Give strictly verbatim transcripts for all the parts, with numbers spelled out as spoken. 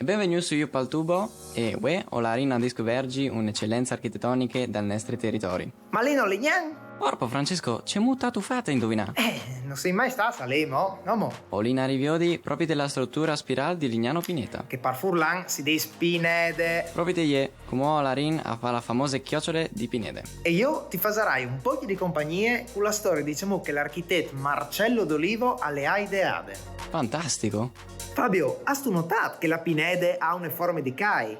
Benvegnûts su You Pal Tubo, e vuê o larìn a discuverzi une ecelenze architetoniche dal nestri teritori. Ma li no lignan? Orpo Francesco, cemût âstu fat a induvinâ? Eh, no sin mai stât a Lemo, no mo? O lin a riviodi propite la struture spirâl di Lignano Pineta. Che par furlan si dîs pinede. Propite jê, cumò o larìn a fâ la famose cjocjole di pinede. E jo ti fasarai un pôc di compagnie cu la storie di cemût che l'architet Marcello Dolivo le à ideade. Fantastico! Fabio, âstu notât che la pinede e à une forme di cai?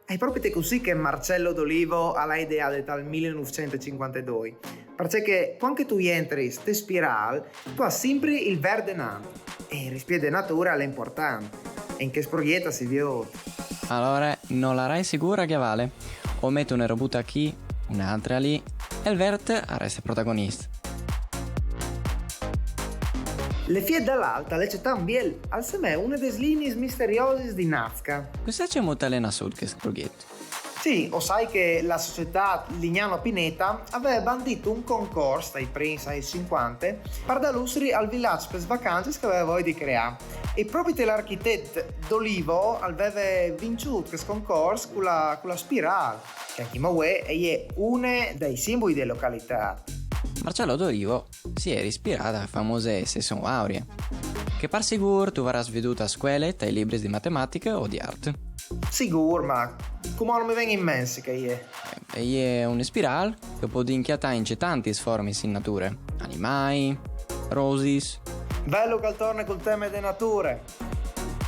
E je propite cussì che Marcello Dolivo le à ideade tal mil nûfcent e cincuantedoi. Parcè che cuant che tu jentris te spirâl, tu âs simpri il vert denant. E il rispiet de nature al è impuartant. E in chest progjet si viôt. Alore, no larai sigûr a gjavâle. O met une robute chi, une altre li, e il vert al reste protagonist. Le fiet dal alt al è cetant biel, al semee une des liniis misteriosis di Nazca. Cos'è, cemût al è nassût chest progjet? Sì, o sai che la societât Lignano Pineta e veve bandît un concors tai prins agns cincuante par dâ lusri al vilaç pes vacancis che e veve voie di creâ. E propite l'architet Dolivo al veve vinçût chest concors cu la, cu la spirâl, che ancjemò vuê e je une dai simbui de localitât. Marcello Dolivo si jere ispirât ae famose Sezion Aurea, che par sigûr tu varâs viodût a scuele tai libris di matematiche o di art. Sigûr, ma cumò no mi ven in ment ce che e je. E je une spirâl che o podìn cjatâ in cetantis formis in nature: animâi, rosis. Velu che al torne cul teme de nature.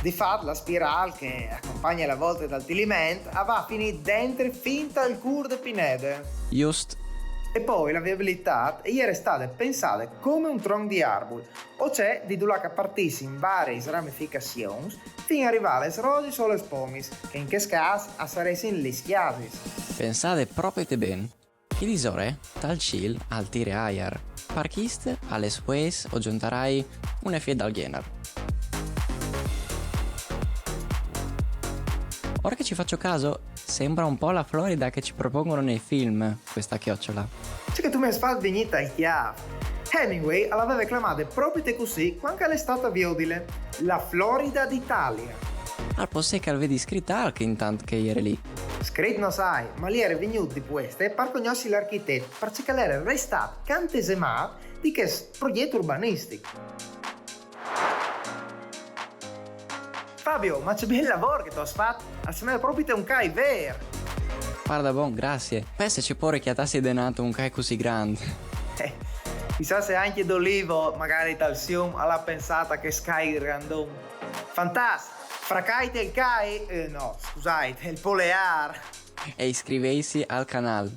Di fat, la spirâl che e compagne la volte dal Tiliment e va a finî dentri fin tal cûr de pinede. Just. E po la viabilitât e je restade pensade come un tronc di arbul, o cioè di dulà che a partissin variis ramificazions fin a rivâ a lis rosis o a lis pomis, che in chest câs a saressin lis cjasis. Pensade propite ben. Chi disore tal cîl al tire aiar. Par chest, a lis fueis o zontarai une fiet dal gjenar. Ora che ci faccio caso, sembra un po' la Florida che ci propongono nei film, questa chiocciola. Ce che tu mi âs fat vignî tal cjâf. Hemingway le veve clamade propite cussì cuant che al è stât a viodile, la Florida d'Italia. Al pò sê che al vedi scrit alc intant che e jere li. Scrit no sai, ma al jere vignût di pueste par cognossi l'architet, parcè che al jere restât cjatesimât di chest progjet urbanistic. Fabio, ma ce biel lavôr che tu âs fat, al semee propite un cai vêr. Pardabon, graciis. Pense ce pôre cjatâsi denant un cai cussì grant. Eh, chissà se ancje Dolivo, magari tal Sium, al à pensât a chest cai grandon. Fantast, fracaiti il cai, eh, no, scusait, il poleâr. E iscriveisi al canâl.